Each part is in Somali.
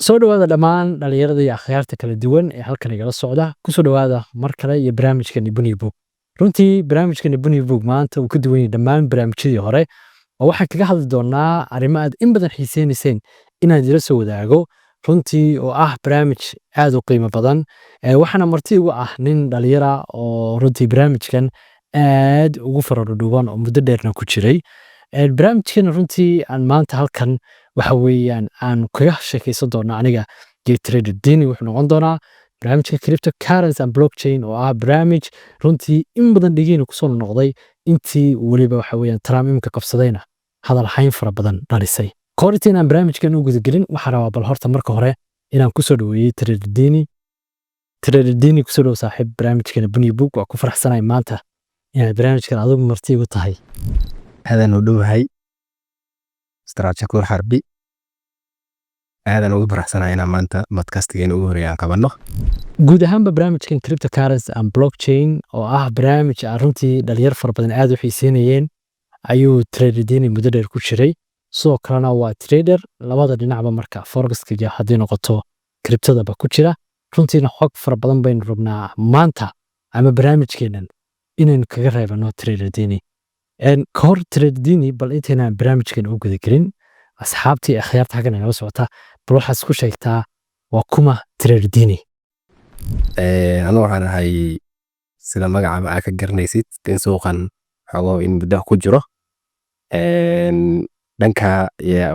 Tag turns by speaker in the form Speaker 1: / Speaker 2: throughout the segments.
Speaker 1: Soo dhawaada dhammaan dhalinyarada iyo akhyaarta kala duwan ee halkan igala socda. Kusoo dhawaada mar kale iyo barnaamijka Buni Book. Runtii barnaamijka Buni Book maanta uu ka duwan yahay dhammaan barnaamijyadii hore, oo waxaan kaga hadli doonaa arrimo aad in badan xiiseynayseen inaan idila soo wadaago, runtii oo ah barnaamij aad u qiimo badan. Waxaana marti igu ah nin dhalinyara oo runtii barnaamijkan aad ugu faradhudhuuban oo muddo dheerna ku jiray. Barnaamijkan runtii aan maanta halkan waxa weeyaan aan kaga sheekeysan doono aniga iyo Trader Dini wuxuu noqon doonaa barnaamijka cryptocurrency and blockchain, oo ah barnaamij runtii in badan dhigiina kusoo noqday intii weliba waxa weeyaan Trump iminka qabsadayna hadal hayn fara badan dhalisay. Kahor intii aan barnaamijkan u gudagelin, waxaan rabaa bal horta marka hore inaan kusoo dhaweeyey Trader Dini. Trader Dini, kusoo dhow saaxiib barnaamijkan Buni Book. Waa ku faraxsanahay maanta inaad barnaamijkan adigu marti igu tahay.
Speaker 2: Aadan u dhowahay, Mr. Shakuur Xarbi. Aadan ugu faraxsanahay inaan maanta podcastigeena ugu horeeya aan qabanno.
Speaker 1: Guud ahaanba barnaamijkan cryptocurrency and blockchain, oo ah barnaamij aan runtii dhalinyar fara badan aad u xiiseynayeen, ayuu Trader Dini muddo dheer ku jiray. Sidoo kalena waa trader labada dhinacba, marka forex-ka iyo haddii noqoto cryptadaba ku jira. Runtiina xog fara badan baynu rabnaa maanta ama barnaamijkeenan inaynu kaga reebano Trader Dini. Ka hor Trader Dini, bal intaynaan barnaamijkan u gudagelin, asxaabtii akhyaarta halkan nagala socota, bal waxaad isku sheegtaa waa kuma Trader Dini?
Speaker 2: Anu waxaan ahay, sida magacaba aa ka garanaysid, in suuqan xogo in muddo ku jiro. Dhanka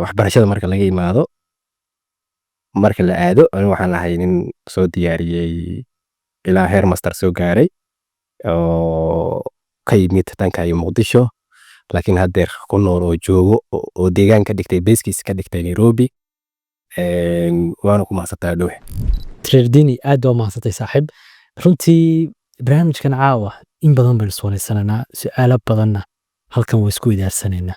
Speaker 2: waxbarashada marka laga yimaado, marka la aado, anu waxaan ahay nin soo diyaariyey ilaa heer master soo gaaray, oo ka yimid dhanka iyo Muqdisho, laakiin haddeer ku nool oo joogo oo deegaan ka dhigtay, base-kiisa ka dhigtay Nairobi. Waana ku mahadsantahay, dhowe.
Speaker 1: Trader Dini, aad baa umahadsantay saaxiib. Runtii barnaamijkan caawa in badan baynu iswareysanaynaa, su-aalo badanna halkan waa isku idaarsanaynaa.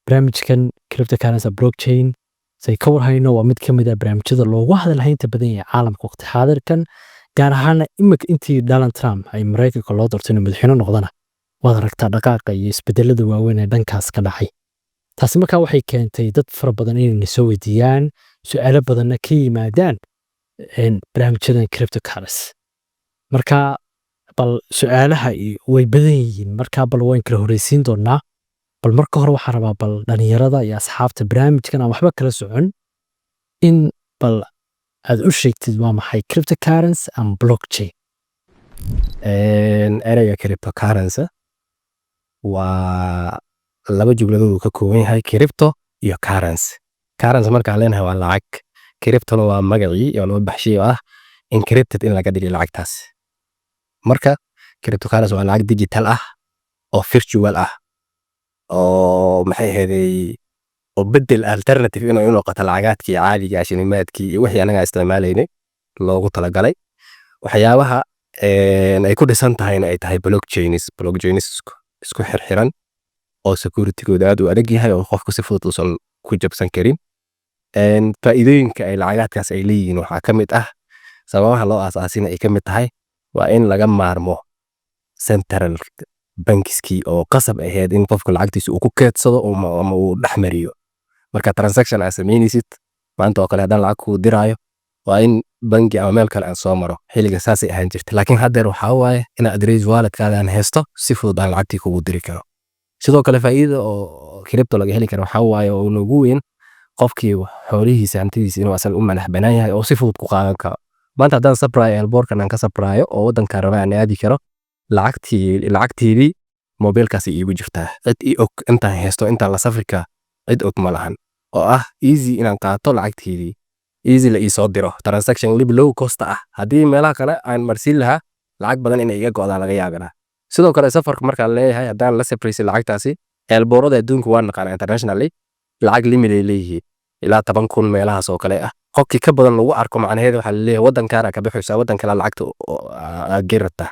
Speaker 1: Barnaamijkan cryptocurrency blockchain, say ka warhayno, waa mid ka mid ah barnaamijyada loogu hadalhaynta badan yahay caalamka waqti xaadirkan, gaar ahaana imika intii Donald Trump ay Maraykanka loo doortay inuu madaxweyne noqdana. Waad aragtaa dhaqaaqa iyo isbedelada waaweyn ee dhankaas ka dhacay. Taasi markaa waxay keentay dad fara badan inayna soo weydiiyaan su-aalo badanna ka yimaadaan barnaamijyadan cryptocurrency. Marka bal su-aalaha way badan yihiin, marka bal waan kala horeysiin doonaa. Bal marka hore waxaan rabaa bal dhalinyarada iyo asxaabta barnaamijkan aan waxba kala socon in bal aad u sheegtid waa maxay cryptocurrency and blockchain.
Speaker 2: Ereyga cryptocurrency waa laba jumladood uu ka kooban yahay, crypto iyo currency. Currency markaan leenahay waa lacag, cryptona waa magacii oo loo baxshay oo ah encrypted in laga dhigay lacagtaas. Marka cryptocurrency waa lacag digital ah oo virtual ah, oo maxay ahaydey, oo bedel alternative inay u noqoto lacagaadkii caadiga, shilimaadkii iyo wixii anaga isticmaalaynay loogu talagalay. Waxyaabaha ay ku dhisan tahayna ay tahay blockchains, blockchains isku xirxiran oo securitygooda aad u adag yahay oo qofku si fudud uusan ku jabsan karin. Faa'iidooyinka ay lacagaadkaas ay leeyihiin waxaa ka mid ah, sababaha loo aasaasina ay ka mid tahay, waa in laga maarmo central bankiskii oo qasab ahayd in qofka lacagtiisa uu ku keedsado ama uu dhex mariyo. Marka transaction aad samaynaysid maanta oo kale, haddaan lacag kuu diraayo, waa in bangi ama meel kale aan soo maro. Xilliga saasay ahaan jirtay, laakiin haddeer waxaa waaye in address walletkaada aan haysto, si fudud aan lacagtii kugu diri karo. Sidoo kale faa'iidada oo crypto laga heli karo waxaa waaye oo ugu weyn, qofkii xoolihiisa, hantidiisa inuu asaga u madax banaan yahay oo si fudud ku qaadan karo. Maanta haddaan safraayo, airportkan aan ka safraayo oo waddankaan raba aan aadi karo, lacagteedii mobilkaas iigu jirtaa. Cid i og intaan haysto, intaan la safri kara, cid og ma lahan, oo ah easy inaan qaato lacagteedii, easy la iisoo diro, transaction weliba low cost ah. Haddii meelaha kale aan marsiin lahaa, lacag badan inay iga go'daan laga yaabi lahaa. Sidoo kale safarka markaan leeyahay, haddaan la safraysa lacagtaasi, airportada adduunka waa naqaana, internationally lacag limit ay leeyihiin, ilaa 10,000 meelahaas oo kale ah. Qofkii ka badan lagu arko, macnaheedu waxaa laleeyahay waddankaana ka baxaysaa, waddan kale lacagta aad geri rabtaa.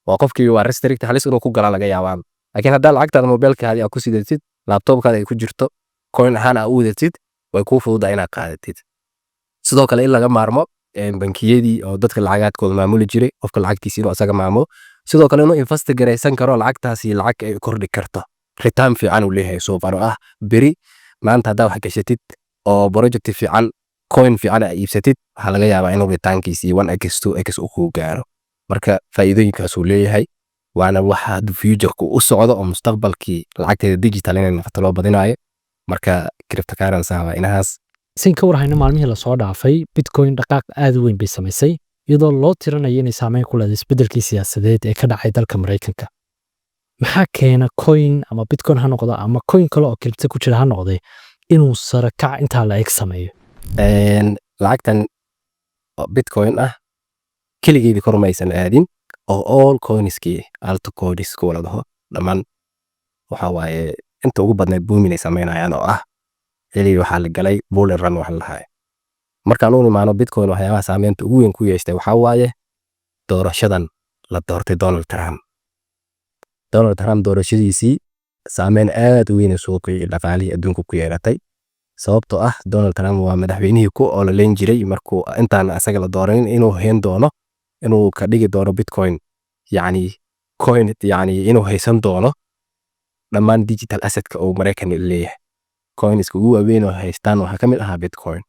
Speaker 2: Waa qofkii waa restrict, halis inuu ku galaa laga yaabaa. Laakiin haddaa lacagtaada mobilkaadi aad ku sidatid, laptopkaada ay ku jirto, coin ahaan aa u wadatid, way kuu fududahay inaad qaadatid. Sidoo kale in laga maarmo bankiyadii oo dadka lacagaadkooda maamuli jiray, qofka lacagtiisa inuu asaga maamulo. Sidoo kale inuu invest garaysan karo lacagtaasi, lacag ay kordhi karto, return fiican uu leeyahay suuqan, oo ah beri maanta haddaa wax gashatid oo project fiican Coin fiican aa iibsatid, waxaa laga yaabaa inuu returnkiisii 1x, 2x uu kuu gaaro. Marka faa'iidooyinkaasuu leeyahay, waana waxa hadda futureku u socdo oo mustaqbalkii lacagteeda digital inay noqoto loo badinayo. Marka cryptocurrency waa inahaas.
Speaker 1: Sin ka warhayno, maalmihii lasoo dhaafay Bitcoin dhaqaaq aad u weyn bay samaysay, iyadoo loo tirinayo inay saameyn ku leedahay isbeddelkii siyaasadeed ee ka dhacay dalka Maraykanka. Maxaa keena coin, ama Bitcoin ha noqdo ama coin kale oo crypto ku jira ha noqday, inuu sare kac intaa la eg sameeyo?
Speaker 2: Lacagtan oo Bitcoin ah keligeedii kor maysan aadin, oo all coinskii, altcoins kuwa la dhaho, dhammaan waxa waaye inta ugu badneed booming ay sameynayaan, oo ah xilligii waxaa la galay bull run waxa la dhahayo. Markaan u imaano Bitcoin, waxyaabaha saameynta ugu weyn ku yeeshtay waxaa waaye doorashadan la doortay Donald Trump. Donald Trump doorashadiisii saameyn aad u weyn ee suuqii iyo dhaqaalihii adduunka ku yeelatay, sababtoo ah Donald Trump waa madaxweynihii ku ololeyn jiray markuu intaan asaga la dooranin inuu hayn doono, inuu ka dhigi doono Bitcoin yacni coin, yacni inuu haysan doono dhammaan digital assetka uu Maraykan leeyahay. Coinska ugu waaweyn oo haystaan waxaa ka mid ahaa Bitcoin.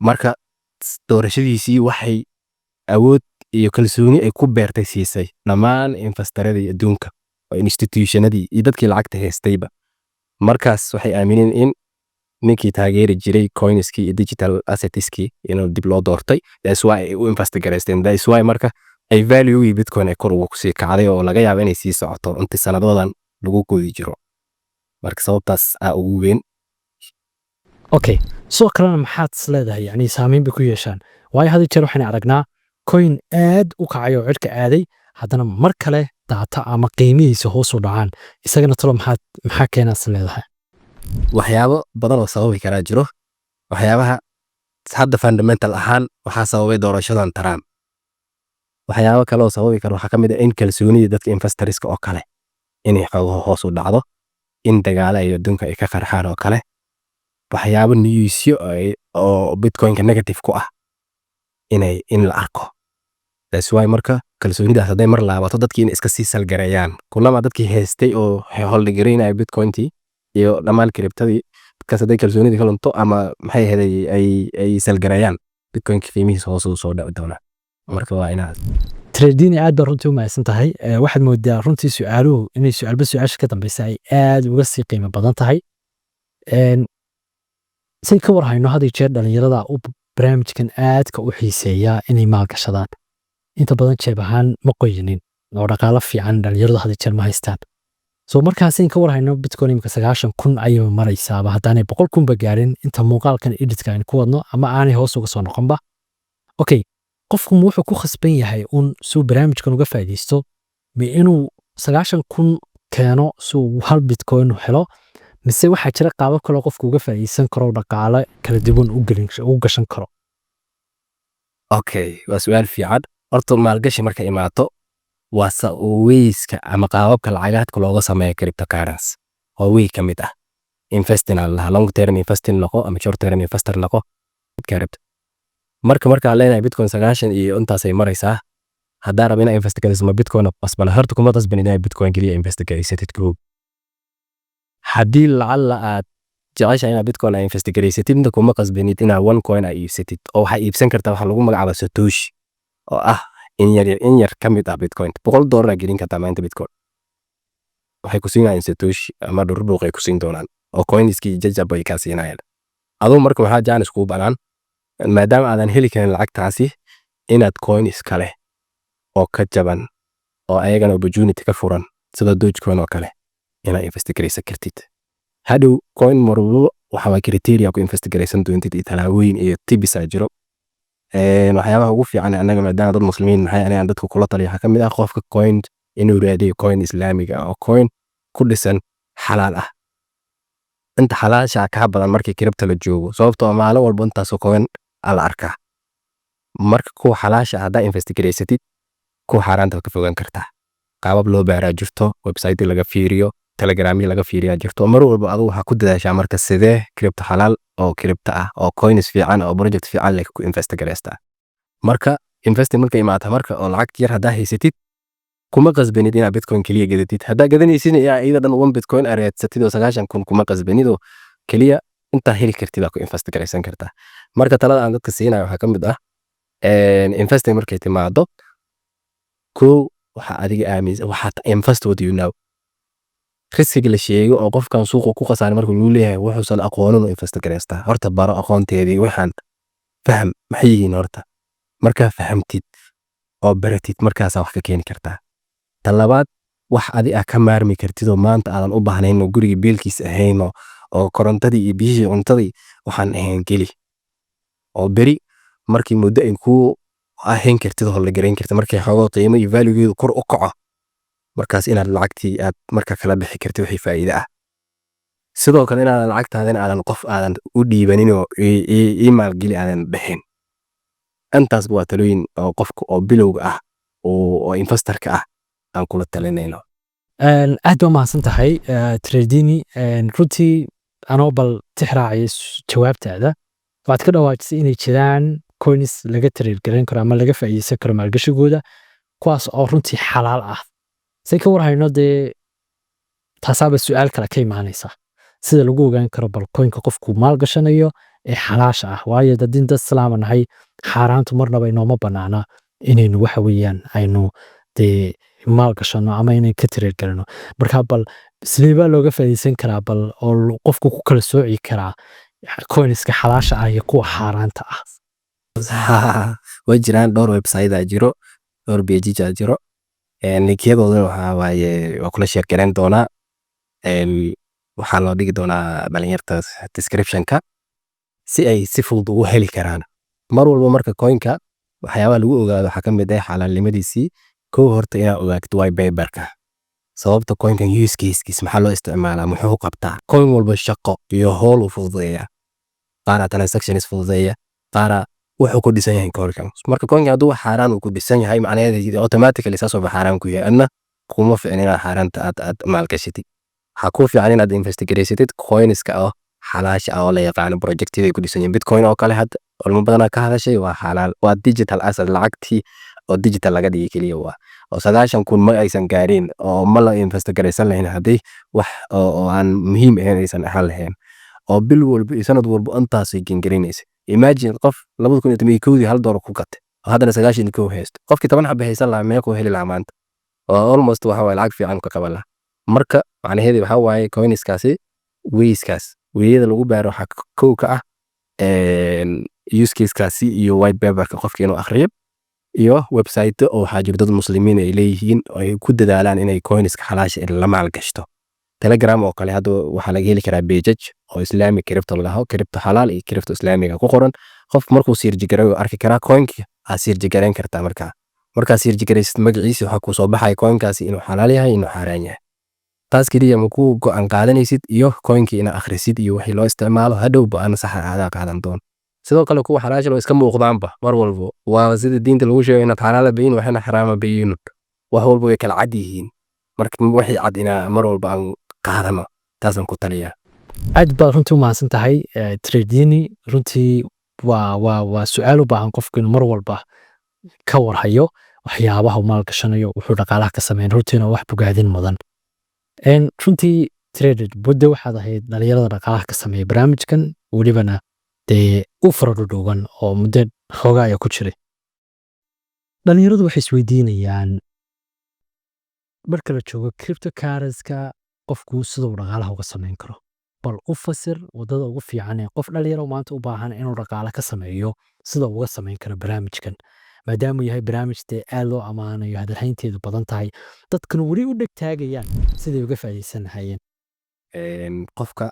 Speaker 2: Marka doorashadiisii waxay awood iyo kalsooni ay ku beertay siisay dhammaan investoradii adduunka oo institutionadii iyo dadkii lacagta haystayba. Markaas waxay aamineen in ninkii taageeri jiray coinskii iyo digital assetskii inuu dib loo doortay. That's why ay u invest garaysteen. That's why marka ay valuegii Bitcoin ay kor ugu sii kacday, oo laga yaabo inay sii socoto intii sanadoodan lagu gudi jiro. Marka sababtaas aa ugu weyn.
Speaker 1: Okay, sidoo kalena maxaad is leedahay yani saameyn bay ku yeeshaan? Waayo had iyo jeer waxaan aragnaa coin aad u kacay oo cirka aaday, haddana mar kale daata ama qiimihiisa hoos u dhacaan. Isagana talo maxaa keenaa is leedahay?
Speaker 2: Waxyaabo badan oo sababi karaa jiro. Waxyaabaha hadda fundamental ahaan waxaa sababay doorashadan Trump. Waxyaabo kale oo sababi kara waxaa ka mid ah in kalsoonida dadka investorska oo kale inay xoogaho hoos u dhacdo, in dagaalo ay adduunka ay ka qarxaan oo kale, waxyaabo newsyo oo Bitcoinka negative ku ah in la arko. That's why marka kalsoonidaas hadday mar laabato, dadkii inay iska sii sell gareeyaan, kulama dadkii haystay oo hold garaynaya Bitcointii iyo dhammaan cryptadii, dadkaas hadday kalsoonidii ka lunto ama maxay ahayd ay sell gareeyaan, Bitcoinka qiimihiisa hoos uu soo dhaci doonaa. Marka waa inaad
Speaker 1: Tradini, aad baa runtii u mahadsan tahay. Waxaad moodaa runtii su-aaluhu inay su-aalba su-aasha ka dambeysa ay aad uga sii qiimo badan tahay. Say ka war hayno, had iyo jeer dhalinyarada u barnaamijkan aadka u xiiseeya inay maalgashadaan inta badan jeeb ahaan ma qoyinin oo dhaqaalo fiican dhalinyaradu had iyo jeer ma haystaan. So markaas in ka war hayno, Bitcoin imika 90,000 ayay maraysaaba, haddaanay 100,000 ba gaarin inta muuqaalkan editka aynu ku wadno ama aanay hoos uga soo noqonba. Okay, qofku ma wuxuu ku khasban yahay un suu barnaamijkan uga faa'iidaysto ma inuu 90,000 keeno si uu hal Bitcoin u helo, mise waxaa jira qaabab kaloo qofku uga faa'iidaysan karo, dhaqaale kala duwan u gelin u gashan karo?
Speaker 2: Okay, waa su-aal fiican. Horta maalgashi marka imaato, waa wayska ama qaababka lacagaadka looga sameeyo cryptocurrency waa way ka mid ah investing aa lahaa. Long term investing noqo ama short term investor noqo, midkaa rabto. Marka markaa leenahay Bitcoin 90 iyo intaasay maraysaa, haddaa raba inaa invest garayso, ma Bitcoin qasbana? Horta kuma qasban inaa Bitcoin keliya invest garaysatid. Kow, haddii lacalla aad jeceshahay inaad Bitcoin aa invest garaysatid, inta kuma qasbanid inaad one coin aa iibsatid, oo waxaa iibsan kartaa waxa lagu magacaaba satoshi, oo ah in yar in yar ka mid ah Bitcoin. $100 aa gelin kartaa maanta Bitcoin, waxay ku siinayaan satoshi ama dhurdhuuq ay ku siin doonaan, oo coinskii jajab ay kaa siinayaan. Aduu marka waxaa jaanis kuu banaan, maadaama aadan heli karin lacagtaasi, inaad coins kale oo ka jaban oo ayagana opportunity ka furan, sida Dogecoin oo kale, inaad invest garaysan kartid. Hadhow coin marwalbo waxa waa criteria ku invest garaysan doontid iyo talaabooyin iyo tips aa jiro. Waxyaabaha ugu fiican annaga maadaama dad muslimiin nahay, anigaan dadka kula taliya waxaa ka mid ah qofka coin inuu raadiyo coin islaamiga ah oo coin ku dhisan xalaal ah. Inta xalaasha kaa badan markii crypto la joogo, sababtoo ah maalin walba intaasoo coin aa la arkaa. Marka kuwa xalaasha ah haddaa invest garaysatid, kuwa xaaraanta ka fogaan kartaa. Qaabab loo baaraa jirto, website laga fiiriyo, telegramyo laga fiiriyaa jirto. Mar walba adigu waxaa ku dadaashaa marka sidee crypto xalaal oo crypto ah oo coins fiican oo project fiican leh ku invest garaystaa. Marka investing markay imaata, marka oo lacag yar haddaa haysatid, kuma qasbanid inaad Bitcoin keliya gadatid. Haddaa gadanaysid, iyada dhan one Bitcoin aa raadsatid oo 90,000, kuma qasbanid oo keliya Intaa heli kartid aa ku invest garaysan kartaa. Marka talada aan dadka siinayo waxaa ka mid ah, investing markay timaado, kow, waxa adiga aaminsan waxaad invest what you know. Riskiga la sheego oo qofkan suuqa ku khasaaray marka lagu leeyahay, wuxuusan aqoonin u invest garaystaa. Horta baro aqoonteedii, waxaan faham maxay yihiin horta. Markaa fahamtid oo baratid, markaasaa wax ka keeni kartaa. Ta labaad, wax adi aa ka maarmi kartid oo maanta aadan u baahnayn oo guriga biilkiisa ahayn oo korontadii iyo biyihii, cuntadii waxaan ahayn geli, oo beri markii muddo ay kuu ahayn kartid oo la garayn kartid, markay xoogoo qiimo iyo valuegeedu kor u kaco, markaas inaad lacagtii aad marka kala bixi kartid wixii faa'iide ah. Sidoo kale inaadan lacagtaadina aadan qof aadan u dhiibanin oo ii maalgeli aadan bixin. Intaas waa talooyin oo qofka oo bilowga ah oo investorka ah aan kula talinayno.
Speaker 1: Aad baa mahadsan tahay, Tradini. Runtii anoo bal tixraacaya jawaabtaada, waxaad ka dhawaajisay inay jiraan coins laga trade garan karo ama laga faa'iideysan karo maalgashigooda, kuwaas oo runtii xalaal ah. Say ka warhayno dee, taasaaba su-aal kale ka imaanaysa: sida lagu ogaan karo bal coinka qofku maal gashanayo ee xalaasha ah? Waayo dadin dad islaama nahay, xaaraantu marnaba inooma banaana inaynu waxa weeyaan aynu dee maal gashano ama inaynu ka trade garano. Marka bal sidee baa looga faa'iideysan karaa bal oo qofku ku kala sooci karaa coinska xalaasha ah iyo kuwa xaaraanta ah?
Speaker 2: Way jiraan dhowr website aa jiro, dhowr pages aa jiro. Linkyadoodana waxaa waaye waa kula share gareyn doonaa. Waxaa loo dhigi doonaa dhalinyarta description-ka si ay si fudud ugu heli karaan mar walba. Marka coinka waxyaabaha lagu ogaado waxaa ka mid ah xalaalnimadiisii. Kow, horta inaad ogaatid white paperka, sababta coinkan, use casekiis, maxaa loo isticmaalaa, muxuu qabtaa. Coin walba shaqo iyo howl uu fududeeyaa. Qaaraa transactions fududeeya, qaaraa wuxuu ku dhisan yahay coinkan. Marka coinkan hadduu xaaraan uu ku dhisan yahay, macnaheedu automatically saas oo xaaraan ku yahay. Adna kuma ficin inaad xaaraanta aad maalgashatid. Waxaa kuu fiican inaad investigaraysatid coinska oo xalaasha ah oo la yaqaano projectyada ay ku dhisan yihiin. Bitcoin oo kale hadda culimo badanaa ka hadashay, waa xalaal, waa digital asset, lacagtii oo digital laga dhigay keliya waa oo 90,000 ma aysan gaarin oo ma la investigaraysan lahayn haddii wax oo aan muhiim ahayn aysan ahaan lahayn, oo bil walba iyo sanad walba intaasay gengarinaysa. Imagine qof 2011-dii $1 ku gatay oo haddana 91 haysto. Qofkii 10 xaba haysan lahaa meequu heli lahaa maanta? Oo almost waxa waaye lacag fiican ka qaban lahaa. Marka macnaheedu waxaa waaye coinskaasi wayskaas weyada lagu baaro waxaa kow ka ah use casekaasi iyo white paperka qofka inuu akhriyo, iyo website oo waxaa jiro dad muslimiin ay leeyihiin oo ay ku dadaalaan inay coinska xalaasha in la maalgashto. Telegram oo kale hadda waxaa laga heli karaa pages oo Islamic crypto la dhaho, crypto xalaal iyo crypto islaamiga ku qoran. Qof markuu search gareeyo arki karaa coinki. Aad search gareyn kartaa. Markaa search garaysid magaciisa, waxaa kusoo baxaya coinkaasi inuu xalaal yahay, inuu xaaraan yahay. Taas keliya ma ku go'aan qaadanaysid, iyo coinkii inaad akhrisid iyo wixii loo isticmaalo, hadhow go'aan sax ah adaa qaadan doon. Sidoo kale kuwa xalaasha waa iska muuqdaanba mar walbo. Waa sida diinta lagu sheego inaad xalaala bayin waxina xaraama bayinun. Wax walba way kala cad yihiin. Marka wixii cad inaa mar walba aan qaadano, taasaan ku taliyaa.
Speaker 1: Aad baad runtii u mahadsan tahay, Tradini. Runtii waa su-aal u baahan qofku inuu mar walba ka warhayo waxyaabaha uu maalgashanayo, wuxuu dhaqaalaha ka sameyn. Runtiina wax bogaadin mudan. Runtii trader muddo waxaad ahayd dhalinyarada dhaqaalaha ka sameeya barnaamijkan, welibana dee u faradhudhuuban oo muddo xoogaa ayaa ku jiray. Dhalinyaradu waxay isweydiinayaan, marka la joogo cryptocurrency-ka, qofku sida uu dhaqaalaha uga sameyn karo. Bal u fasir wadada ugu fiican ee qof dhalinyaro maanta u baahan inuu dhaqaale ka sameeyo sida uu uga sameyn karo barnaamijkan, maadaamuu yahay barnaamij dee aad loo ammaanayo, hadalhaynteedu badan tahay, dadkuna weli u dheg taagayaan siday uga faa'iidaysan lahaayeen.
Speaker 2: Qofka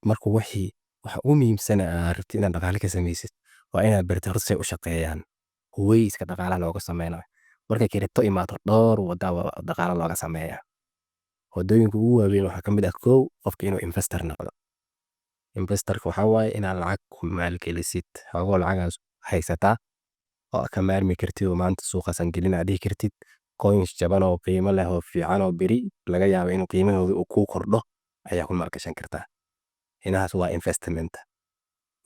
Speaker 2: markuu wixii waxa ugu muhiimsan aad rabtid inaad dhaqaale ka samaysid waa inaad baratid horta say u shaqeeyaan, wayska dhaqaalaha looga sameynayo. Markay crypto imaato, dhowr wada dhaqaale looga sameeyaa. Wadooyinka ugu waaweyn waxaa ka mid ah, kow, qofka inuu investor noqdo. Investorka waxaa waaye inaad lacag ku maalgelisid. Xogoo lacagaas haysataa oo ka maarmi kartid oo maanta suuqaasan gelin aad dhihi kartid, coins jaban oo qiimo leh oo fiican oo beri laga yaabo inuu qiimahooda uu kuu kordho ayaa ku maalgashan kartaa. Inahaas waa investment.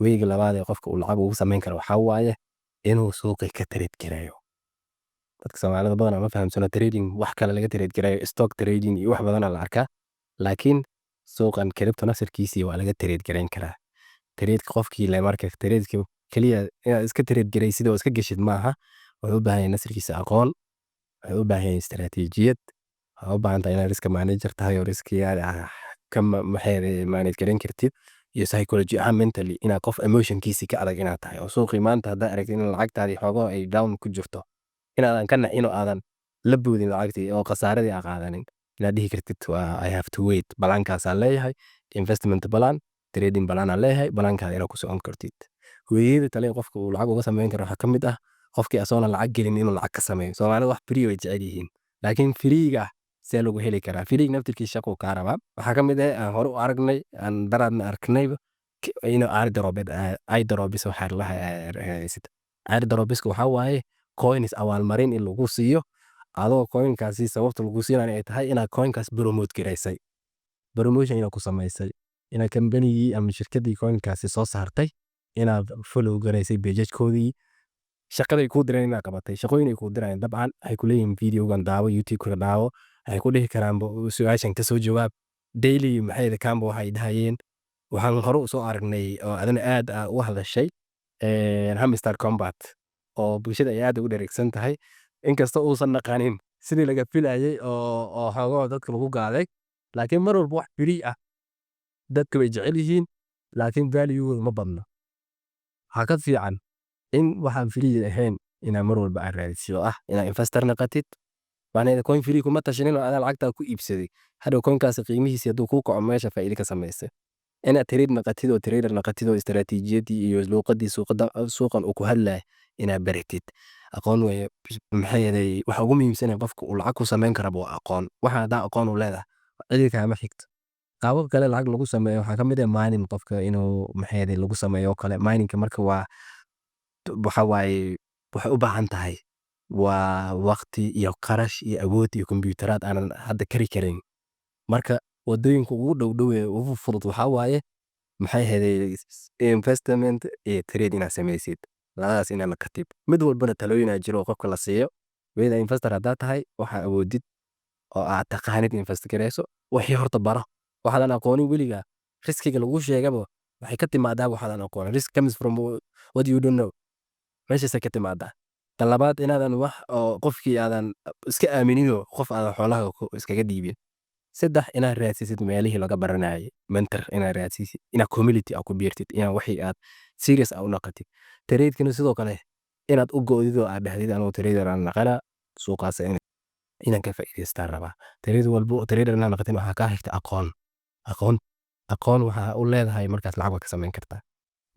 Speaker 2: Weyga labaad ee qofka uu lacag ugu sameyn karo waxaa waaye inuu suuqa ka trade gareeyo. Dadka Soomaalida badanaa ma fahamsano trading. Wax kale laga trade gareeyo, stock trading iyo wax badanaa la arkaa, laakiin Suuqan crypto nafsirkiisii waa laga trade gareyn karaa. Trade qofkii le, marka trade kaliya inaad iska trade gareysid oo iska geshid maaha. Wuxuu u baahan yahay nafsirkiisa aqoon, wuxuu u baahan yahay istaraatiijiyad, waxaa u baahan tahay inaad risk manager tahay oo riskiga ka maxay manage gareyn kartid, iyo psychology ahaan, mentally, inaad qof emotionkiisi ka adag inaad tahay, oo suuqii maanta haddaa aragtid in lacagtaadii xoogaa ay down ku jirto, inaadan ka nacin oo aadan la boodin lacagtii oo khasaaradii aa qaadanin, inaad dhihi kartid waa "I have to wait, plankaasaan leeyahay, investment plan, trading plan aan leeyahay", plankaada inaad ku socon kartid. Weeyada tale qofka uu lacag uga sameyn karo waxaa ka mid ah qofkii asoona lacag gelin inuu lacag ka sameeyo. Soomaalida wax free way jecel yihiin, laakiin freega see lagu heli karaa? Freega naftirkiisa shaquu kaa rabaa. Waxaa ka mid ah aan hore u aragnay, aan daraadna arknayba, inuu airdrops waxaa la. Airdropiska waxaa waaye coins abaalmarin in lagu siiyo, adoo coinkaasi sababta lagu siinayo ay tahay inaad coinkaas promote gareysay, promotion inaad ku samaysay, inaad kambanigii ama shirkadii coinkaasi soo saartay inaad follow garaysay pagejkoodii, shaqaday kuu direen inaad qabatay. Shaqooyin ay kuu dirayaan dabcan waxay ku leeyihiin videogan daawo, YouTube-ka daawo, waxay ku dhihi karaan su-aashan kasoo jawaab daily, maxay kaamba waxay dhahayeen. Waxaan hore usoo aragnay oo adana aad aa uga hadashay Hamster Combat oo bulshada ay aad ugu dheregsan tahay, inkasta uusan naqanin sidii laga filayay oo xoogoo dadka lagu gaaday. Laakiin mar walba wax free ah dadka way jecel yihiin, laakiin value ma badno. Waxaa ka fiican in waxaan free ahayn inaa mar walba aad raadisid, oo ah inaad investor naqatid. Macnaheedu coin free kuma tashanin oo adaa lacagtaa ku iibsaday. Hadhow coinkaasi qiimihiisi hadduu kuu kaco, meesha faa'iido ka samaysay. Inaad trade naqatid oo trader naqatid oo istaraatiijiyadii iyo luuqadii suuqada suuqan uu ku hadlaya inaad baratid, aqoon weeye. Maxaa yeelay, waxa ugu muhiimsan ee qofka uu lacag ku samayn karaba waa aqoon. Waxa haddaa aqoon u leedahay, cidi kaama xigto. Qaabab kale lacag lagu sameeyo waxaa ka mid ah mining, qofka inuu maxaa yeelay lagu sameeyo oo kale. Miningka marka waa waxa waaye, waxay u baahan tahay waa waqti iyo qarash iyo awood iyo kombiyuutaraad aanan hadda kari karin. Marka wadooyinka ugu dhow dhow ee ugu fudud waxaa waaye, maxay ahayd, investment iyo trade inaad samaysid, labadaas inaad naqatid. Mid walbana talooyin aa jiro oo qofka la siiyo. Whether investor haddaa tahay, waxaa awoodid oo aad taqaanid invest gareyso. Wixii horta baro. Waxaadan aqoonin weligaa, riskiga lagu sheegaba waxay ka timaadaa waxaadan aqoonin. Risk comes from what you don't know, meeshaasay ka timaadaa. Tan labaad, inaadan wax oo qofkii aadan iska aamininoo qof aadan xoolaha iskaga dhiibin. Saddex, inaad raadsisid meelihii laga baranayay, mentor inaad raadsisid, inaad community aad ku biirtid, inaad wixii aad serious aa u naqatid. Tradekana sidoo kale inaad u go'did oo aad dhahdid "Anuu trader aan naqanaa, suuqaas inaan ka faa'iidaystaan rabaa". Trade walbo trader inaad naqatin waxaa kaa xigta aqoon. Aqoon, aqoon waxaa u leedahay, markaas lacag waa ka samayn kartaa.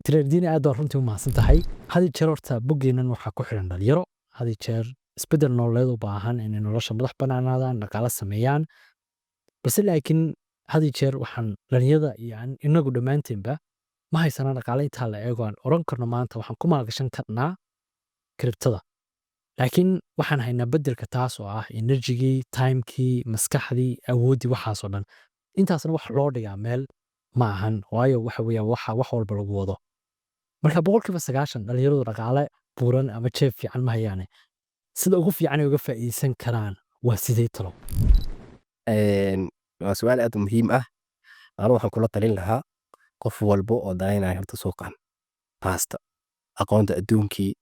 Speaker 1: Trader aad baa runtii u mahadsan tahay. Had iyo jeer horta boggeennan waxaa ku xidhan dhalinyaro had iyo jeer isbeddel nololeed u baahan, inay nolosha madax bannaanaadaan, dhaqaale sameeyaan. Balse laakiin had iyo jeer waxaan dhalinyarada iyo inagu dhammaanteenba ma haysanaa dhaqaale intaa la eego aan oran karno maanta waxaan ku maalgashan karnaa cryptoda. Laakiin waxaan haynaa beddelka taas oo ah energygii, timekii, maskaxdii, awooddii, waxaasoo dhan. Intaasna wax loo dhigaa meel ma ahan, waayo waxa weeyaan waxa wax walba lagu wado. Marka 90% dhalinyaradu dhaqaale buuran ama jeeb fiican ma hayaane, sida ugu fiican ay uga faa'iideysan karaan waa sidee, talo?
Speaker 2: Waa su'aal aad u muhiim ah. Anigu waxaan kula talin lahaa qof walbo oo danaynaya horta suuqan haasta aqoonta adduunkii.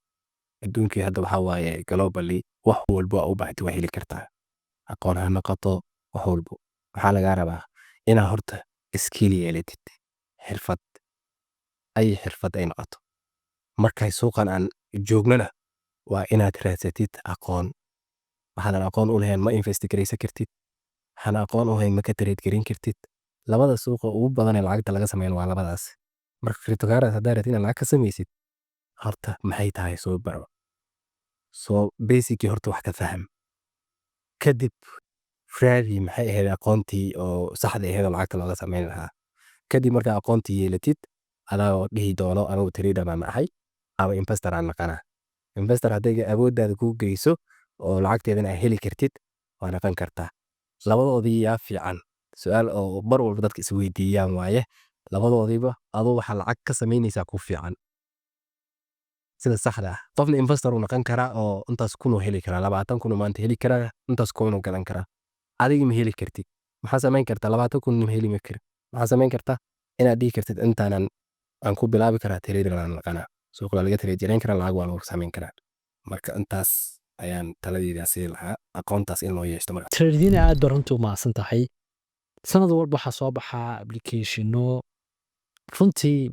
Speaker 2: Adduunkii hadda waxaa waaye globally, wax walbo aa u baahatid waa heli kartaa, aqoon ha noqoto, wax walbo. Waxaa lagaa rabaa inaad horta skill yeelatid, xirfad, ay xirfad ay noqoto. Markay suuqan aan joognana waa inaad raadsatid aqoon. Waxaadan aqoon u lahayn ma invest garaysan kartid, waxaan aqoon u lahayn ma ka trade garin kartid. Labada suuqa ugu badan ee lacagta laga sameeyo waa labadaas. Marka cryptocurrency haddaa rabtid inaad lacag ka samaysid, horta maxay tahay soo baro, soo basically horta wax ka faham, kadib raadi maxay ahayd aqoontii oo saxda ahayd oo lacagta looga samayn lahaa. Kadib markaa aqoontii yeelatid, adaa dhihi doono "Anigu trader baan ahay ama investor aan naqanaa". Investor hadday awooddaada kuu geyso oo lacagteedana aad heli kartid, waa naqan kartaa. Labadoodii yaa fiican? Su-aal oo mar walba dadka isweydiiyaan waaye. Labadoodiiba aduu waxaa lacag ka samaynaysaa ku fiican sida saxda ah. Qofna investor uu noqon karaa oo intaas kunuu heli karaa, 20,000 uu maanta heli karaa, intaas kunuu gadan karaa. Adiga ma heli kartid. Maxaa samayn kartaa? 20,000 ma heli kari. Maxaa samayn kartaa? Inaad dhihi kartid intaanan aan ku bilaabi karaa, trader aan naqanaa, suuqa waa laga trade gareyn karaa, lacag waa lagu samayn karaa. Marka intaas ayaan taladeeda sii lahaa, aqoontaas in loo yeeshto marka.
Speaker 1: Tradina aad baa runtii u mahadsan tahay. Sanad walba waxaa soo baxaa applicationo runtii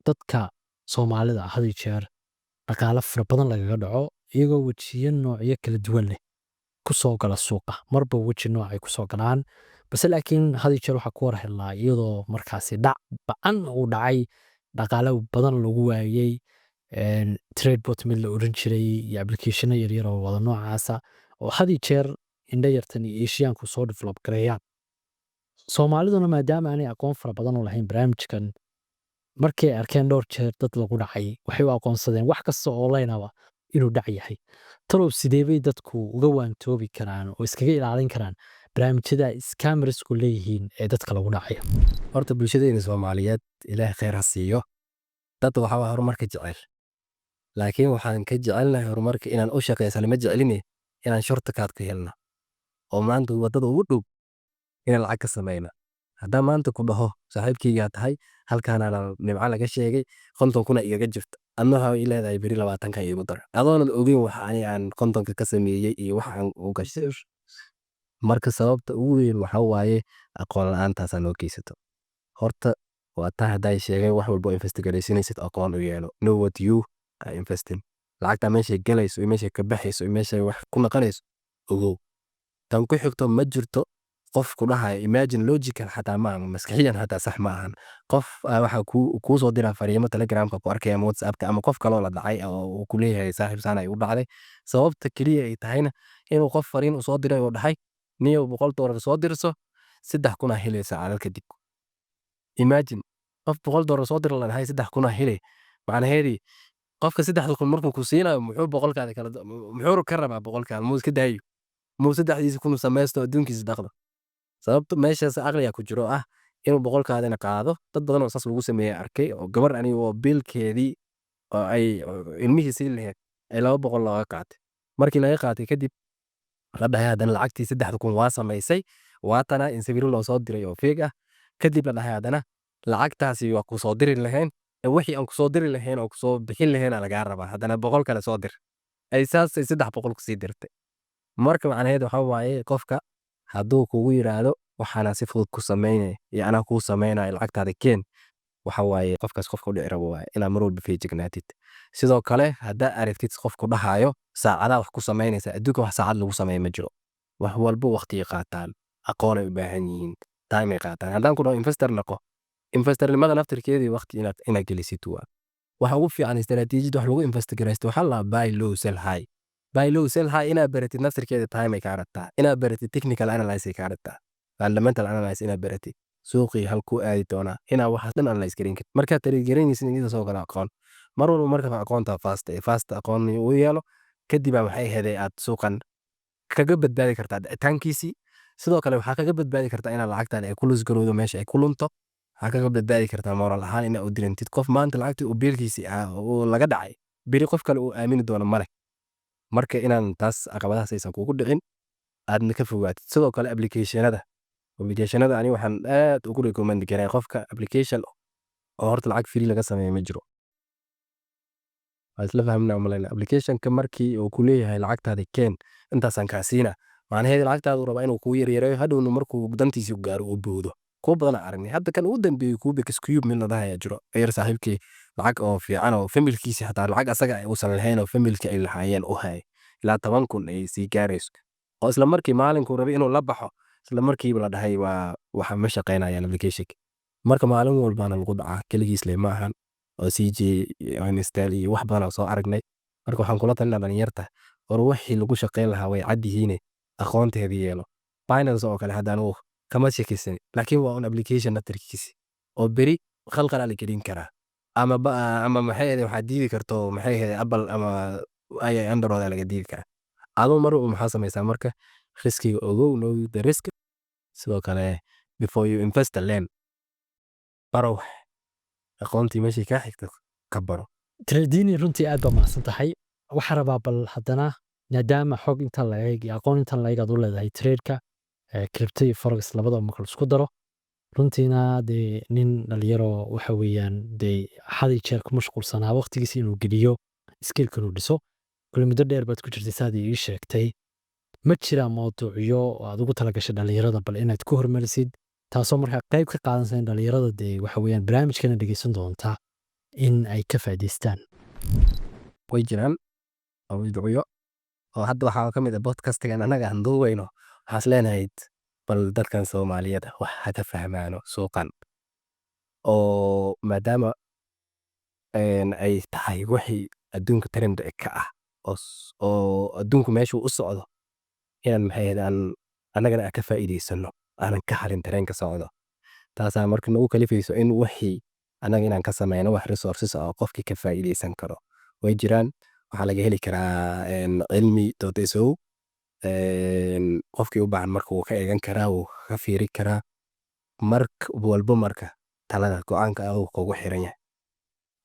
Speaker 1: dadka Soomaalida had iyo jeer dhaqaale fara badan lagaga dhaco, iyagoo wejiyo noocyo kala duwan leh ku soo gala suuqa. Marba weji noocay ku soo galaan, balse laakiin had iyo jeer waxaa ku war helnaa iyadoo markaasi dhac ba'an uu dhacay, dhaqaale badan lagu waayey. Tradebot mid la oran jiray iyo applicationo yaryar oo wada noocaasa oo had iyo jeer indho yartan iyo Asiaanku soo develop gareeyaan. Soomaaliduna maadaama aanay aqoon fara badan u lahayn barnaamijkan, markay arkeen dhowr jeer dad lagu dhacay, waxay u aqoonsadeen wax kasta oo online aba inuu dhac yahay. Talow sidee bay dadku uga waantoobi karaan oo iskaga ilaalin karaan barnaamijyada scammersku leeyihiin ee dadka lagu dhacayo?
Speaker 2: Horta bulshadeena Soomaaliyeed, Ilaahay khayr ha siiyo, dad waxaa waa horumarka jecel, laakiin waxaan ka jecelnahay horumarka inaan u shaqeysano ma jecline, inaan shortcut ka helno oo maanta wadada ugu dhow inaan lacag ka sameyno. Haddaan maanta ku dhaho, "Saaxiibkeygaa tahay, halkaana nimco laga sheegay, 50,000 igaga jirta," adna waxaa ii leedahay, "Beri 20-kan iigu dar," adoonan ogeyn waxa ani aan 50-ka ka sameeyey iyo waxa aan u gashay. Marka sababta ugu weyn waxaa waaye aqoon la'aantaasaa noo geysato. Horta waa taa hadday sheegay, wax walbo invest garaysanaysid aqoon u yeelo. Know what you are investing. Lacagta meeshay galayso iyo meeshay ka baxayso iyo meeshay wax ku naqanayso ogow. Tan ku xigto, ma jirto qof ku dhahayo, imagine, logical xataa ma aha, maskaxiyan xataa sax ma ahan. Qof waxaa kuu soo diraa fariimo Telegramka ku arkaya ama WhatsAppka ama qof kaloo la dhacay oo uu ku leeyahay, "Saaxiib, saan ay u dhacday." Sababta keliya ay tahayna inuu qof fariin u soo diray oo dhahay, "Niyow, $100 soo dirso, 3,000 aa helaysaa saacado kadib." Imagine, qof $100 soo dira la dhahay, 3,000 aa helay. Macnaheedii, qofka 3,000 markuu ku siinayo, muxuu 100-kaada kala muxuu ka rabaa 100-kaada? Muu iska daayo, muu 3-diisa kun samaysto, adduunkiisa dhaqdo? Sababta meeshaas aqliga ku jiro ah inuu 100-kaadina qaado. Dad badan oo saas lagu sameeyey arkay, oo gabar aniga oo biilkeedii oo ay ilmihii siin lahayd ay 200 looga qaatay. Markii laga qaatay kadib, la dhahay haddana, "Lacagtii 3,000 waa samaysay, waatana," in sawiro loo soo diray oo fake ah. Kadib la dhahay haddana, "Lacagtaasi waa kusoo diri lahayn, wixii aan kusoo diri lahayn oo kusoo bixin lahayn aa lagaa rabaa, haddana 100 kale soo dir." Ay saasay 300 kusii dirtay. Marka macnaheedu waxaa waaye, qofka hadduu kugu yiraahdo, "Waxaana si fudud ku sameynaya iyo anaa kuu sameynaya, lacagtaada keen," waxa waaye qofkaas qofka u dhici rabo waaye inaad mar walba feejignaatid. Sidoo kale, haddaa aragtid qofku dhahayo, "Saacadaha wax ku samaynaysa," adduunka wax saacad lagu sameeyo ma jiro. Wax walba waqtigay qaataan, aqoonay u baahan yihiin, time ay qaataan. Haddaan ku dhaho investor noqo, investornimada naftirkeedii waqti inaad gelisid waa waxa ugu fiican. Istaraatiijiyad wax lagu invest garaysto waxaa la buy low, sell high. Buy low, sell high inaad baratid naftirkeeda time ay kaa rabtaa. Inaad baratid technical analysis ay kaa rabtaa, fundamental analysis inaad baratid, suuqii halkuu aadi doonaa, inaa waxaas dhan analyze garin kartid. Markaad trade garaynaysid intaas oo kale aqoon mar walba. Marka aqoonta fast ee fast aqoon u yeelo, kadib baa maxay ahayd aad suuqan kaga badbaadi kartaa dhicitaankiisii. Sidoo kale waxaa kaga badbaadi kartaa inaad lacagtan ay ku lose garowdo, meesha ay ku lunto. Waxaa kaga badbaadi kartaa moral ahaan inaad u dirintid. Qof maanta lacagtii uu biilkiisii uu laga dhacay, beri qof kale uu aamini doono male. Marka inaan taas caqabadahaas aysan kugu dhicin, aadna ka fogaatid. Sidoo kale applicationada ani waxaan aad ugu recommend gareeyaa qofka, application oo horta lacag free laga sameeyo ma jiro. Waa isla fahamnaa umaleyna. Applicationka markii uu ku leeyahay, "Lacagtaada keen, intaasaan kaa siina," macnaheedu lacagtaadu rabaa inuu kuu yaryareeyo, hadhowna markuu dantiisii gaaro uu boodo. Kuwa badan aan aragnay hadda, kan ugu dambeeyey Cubex Cube mid la dhahayaa jiro, yar saaxiibkii lacag oo fiican oo familkiisi xataa lacag asaga uusan lahayn oo familki ay lahaayeen u hayay, ilaa 10,000 ay sii gaarayso, oo isla markii maalinkuu rabay inuu la baxo, isla markiiba la dhahay, "Waa waxa ma shaqeynayaan applicationka." Marka maalin walbaana lagu dhacaa, keligiis le ma ahan, oo CJ install iyo wax badan oo soo aragnay. Marka waxaan kula talinaa dhalinyarta, war wixii lagu shaqeyn lahaa way cad yihiine, aqoonteeda yeelo. Binance oo kale hadda anugu kama shakisan, laakiin waa un application naftirkiisi oo beri khalqal la gelin karaa ama maxay ahayd, waxaad diidi karto, maxay ahayd, Apple ama ay Android laga diidi karaa. Adoo mar walba maxaa samaysaa? Marka riskiga ogow, know the risk. Sidoo kale, before you invest, learn, baro wax, aqoontii meeshii kaa xigta ka baro.
Speaker 1: Tradini, runtii aad baa mahadsan tahay. Waxaa rabaa bal haddana, maadaama xog intan la eeg iyo aqoon intan la eeg aad u leedahay tradeka crypto iyo forex labadaba marka la isku daro. Runtiina dee nin dhalinyaro waxa weeyaan dee had iyo jeer ku mashquulsanaa waqtigiisa inuu geliyo skillka inuu dhiso. Kule muddo dheer baad ku jirtay saad ii sheegtay. Ma jiraa mawduucyo aad ugu talagashay dhalinyarada bal inaad ku hormarisid, taasoo markaa qayb ka qaadanaysa in dhalinyarada dee waxa weeyaan barnaamijkana dhegeysan doonta in ay ka faa'iidaystaan?
Speaker 2: Way jiraan mawduucyo oo hadda waxaa ka mid ah podcastigan annaga aan duubayno. Waxaan is leenahay bal dadkan Soomaaliyeed wax ha ka fahmaano suuqan, oo maadaama ay tahay wixii adduunka trend ka ah oo adduunku meeshuu u socdo, inaan maxay ahayd aan annagana aan ka faa'iidaysano, aanan ka harin tareenka socdo. Taasaa marka nagu kalifayso in wixii annaga inaan ka sameyno wax resources ah oo qofkii ka faa'iidaysan karo. Way jiraan, waxaa laga heli karaa cilmi.so. Qofkii u baahan marka wuu ka eegan karaa, wuu ka fiiri karaa. Mar walbo marka talada go'aanka adigu kugu xiran yahay.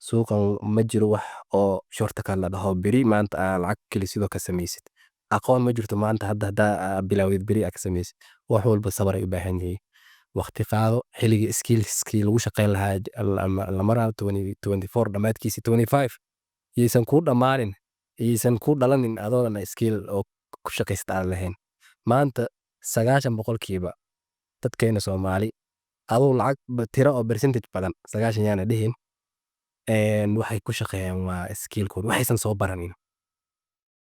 Speaker 2: Suuqan ma jiro wax oo shortcut la dhaho, beri maanta aa lacag keli sidoo ka samaysid. Aqoon ma jirto maanta hadda haddaa bilowdid beri aa ka samaysid. Wax walba sabar ay u baahan yihiin, waqti qaado. Xilligii skillskii lagu shaqeyn lahaa la maraa 2024 dhammaadkiisi, 25 yaysan kuu dhammaanin, yaysan kuu dhalanin adoona skill oo ku shaqaysta aan lahayn. Maanta 90% dadkeena Soomaali, aduu lacag tiro oo percentage badan, 90 yaana dhihin, waxay ku shaqeeyaan waa skillkooda waxaysan soo baranin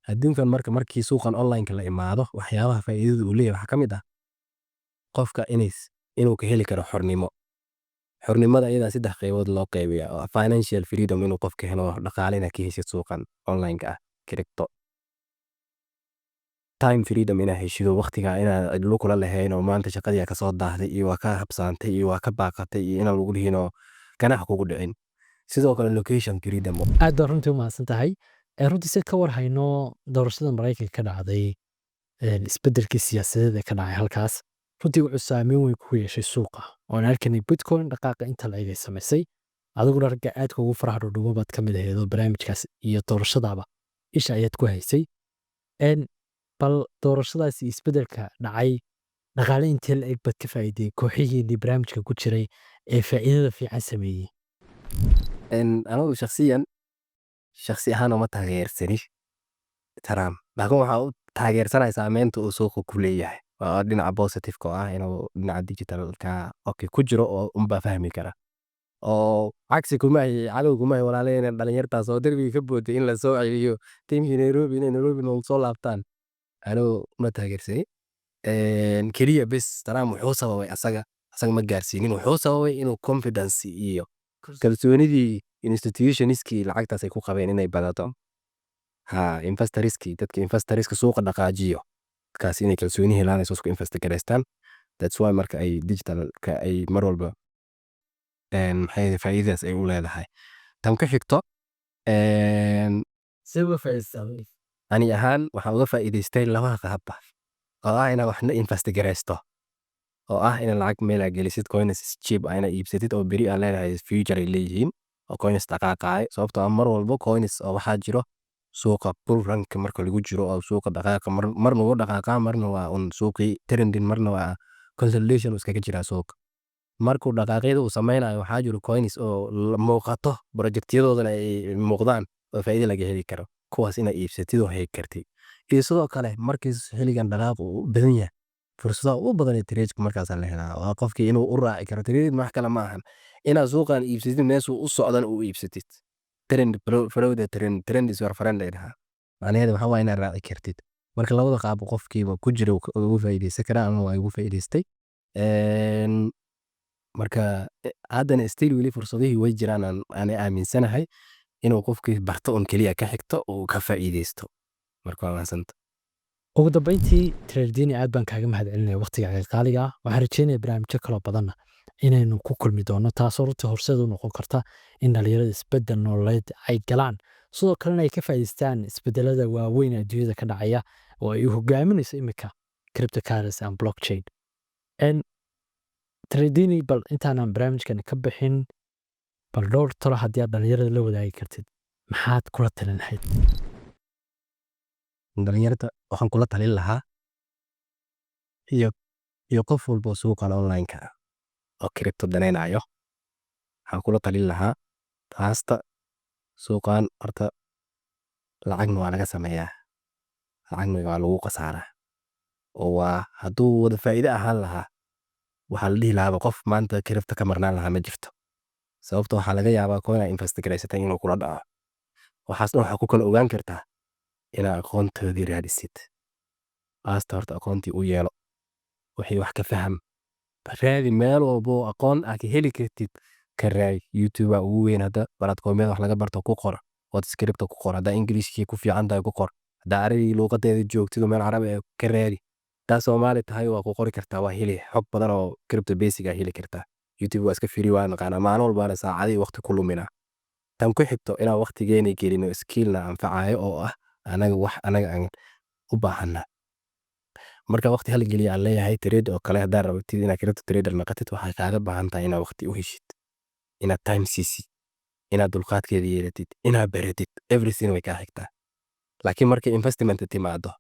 Speaker 2: adduunkan. Marka markii suuqan online la imaado, waxyaabaha faa'iidada uu leeyahay waxaa ka mid ah qofka inuu ka heli karo xornimo. Xornimada iyadaa saddex qaybood loo qaybiyaa, oo financial freedom inuu qofka helo, dhaqaale inaad ka heshid suuqan online ka ah crypto, time freedom inaad heshido, waqtiga inaad cidlo kula lahayn oo maanta shaqadii ka soo daahday iyo waa ka habsaantay iyo waa ka baaqatay iyo inaan lagu dhihin oo ganax kugu dhicin. Sidoo kale location freedom.
Speaker 1: Aad baa runtii u mahadsan tahay. Runtii si ka war hayno doorashada Maraykanka ka dhacday, isbeddelkii siyaasadeed ee ka dhacay halkaas runtii wuxuu saameyn weyn ku yeeshay suuqa, oon arkanay Bitcoin dhaqaaqa inta la egay samaysay. Adiguna ragga aadka ugu faraha dhudhumo baad ka mid aheedo, barnaamijkaas iyo doorashadaaba isha ayaad ku haysay. Bal doorashadaas iyo isbeddelka dhacay dhaqaale intee la eg baad ka faa'iiday kooxihiinii barnaamijka ku jiray ee faa'iidada fiican sameeyey?
Speaker 2: Anigu shakhsiyan, shakhsi ahaan uma taageersani Trump, laakiin waxaa u taageersanahay saameynta uu suuqa ku leeyahay waa dhinaca positive-ka oo ah inuu dhinaca digitalka okay ku jiro oo unbaa fahmi kara oo cagsi kuma ahi, cadow kuma ahi. Walaalaheyna dhalinyartaas oo derbiga ka booday in la soo celiyo, tiimkii Nairobi inay Nairobi noogu soo laabtaan, anigu ma taageersani. Keliya bes Trump wuxuu sababay, asaga ma gaarsiinin, wuxuu sababay inuu confidence iyo kalsoonidii institutionskii lacagtaas ay ku qabeen inay badato. Ha, investorskii, dadka investorska suuqa dhaqaajiyo, dadkaas inay kalsooni helaan ay isku invest gareystaan. That's why marka ay digitalka ay mar walba maxay faa'iidadaas ay u leedahay. Tan ku xigto, ani ahaan waxaan uga faa'iidaystay laba qaabba, oo ah inaan waxna invest gareysto, oo ah in lacag meel aad gelisid, coins cheap ah inaad iibsatid oo beri aad leedahay future ay leeyihiin, oo coins dhaqaaqaay. Sababtoo ah mar walbo coins oo waxaa jiro suuqa bull run-ka marka lagu jiro oo suuqa dhaqaaqa marna wuu dhaqaaqaa, marna waa un suuqii trending, marna waa consolidation uu iskaga jiraa suuqa. Markuu dhaqaaqyada uu sameynayo, waxaa jiro coins oo muuqato, projectyadoodana ay muuqdaan oo faa'iido laga heli karo, kuwaas inaad iibsatid oo heli kartid. Iyo sidoo kale markii xilligan dhaqaaq uu badan yahay, fursadaha ugu badan ee trade markaasaa la helaa. Waa qofkii inuu u raaci karo trade. Wax kale ma ahan, inaad suuqan iibsatid, meeshuu u socdan uu iibsatid. Trend, follow the trend, trend is your friend ay dhahaa. Macnaheedu waxaa waaye inaad raaci kartid. Marka labada qaab qofkiiba ku jira ugu faa'iidaysan karaa ama waa ugu faa'iidaystay. Marka haddana still weli fursadihii way jiraan, aan aaminsanahay inuu qofkii barto un keliya ka xigto uu ka faa'iidaysto. Marka waa mahadsanta.
Speaker 1: Ugu dambeyntii, Tradini, aad baan kaaga mahadcelinaya waqtigaaga qaaliga ah. Waxaan rajeynaya barnaamijyo kaloo badanna inaynu ku kulmi doono, taasoo runtii horseed u noqon karta in dhalinyarada isbedel nololeed ay galaan, sidoo kalena ay ka faa'iidaystaan isbedelada waaweyn ee adduunyada ka dhacaya oo ay hogaaminayso imika cryptocurrency and blockchain. Tradini, bal intaanan barnaamijkan ka bixin, bal dhowr talo haddii aad dhalinyarada la wadaagi kartid, maxaad kula talin lahayd?
Speaker 2: Dhalinyarta waxaan kula talin lahaa iyo qof walba oo suuqan online-ka ah Oo crypto danaynayo waxaan kula talin lahaa taasta suuqan horta lacagna waa laga sameeyaa, lacagna waa lagu khasaaraa. Oo waa hadduu wada faa'iido ahaan lahaa, waxaa la dhihi lahaaba qof maanta crypto ka marnaan lahaa ma jirto. Sababto waxaa laga yaabaa coin aa invest garaysatay inuu kula dhaco. Waxaas dhan waxaa ku kala ogaan kartaa inaa aqoontoodii raadisid. Aasta horta aqoontii u yeelo, wixii wax ka faham, raadi meel walbo oo aqoon aa ka heli kartid ka raadi. YouTube aa ugu weyn hadda platformyada wax laga barto. Ku qor "What's crypto", ku qor. Haddaa Englishkii ku fiican tahay, ku qor. Haddaa Carabi luuqadeeda joogtid oo meel Carabi ah, ka raadi. Haddaa Soomaali tahay, waa ku qori kartaa, waa heli xog badan oo crypto basic aa heli kartaa. YouTube waa iska free, waa naqaanaa, maalin walbaana saacadii waqti ku luminaa. Tan ku xigto, inaan waqtigeena gelino skillna anfacayo oo ah anaga wax anaga aan u baahana. Marka waqti hala geliyo aan leeyahay, trade oo kale haddaa rabtid inaad crypto trader noqotid, waxay kaaga baahan tahay inaad waqti u heshid, inaad time siisid, inaad dulqaadkeeda yeelatid, inaad baratid everything way kaa xigtaa. Laakiin markay investment timaado,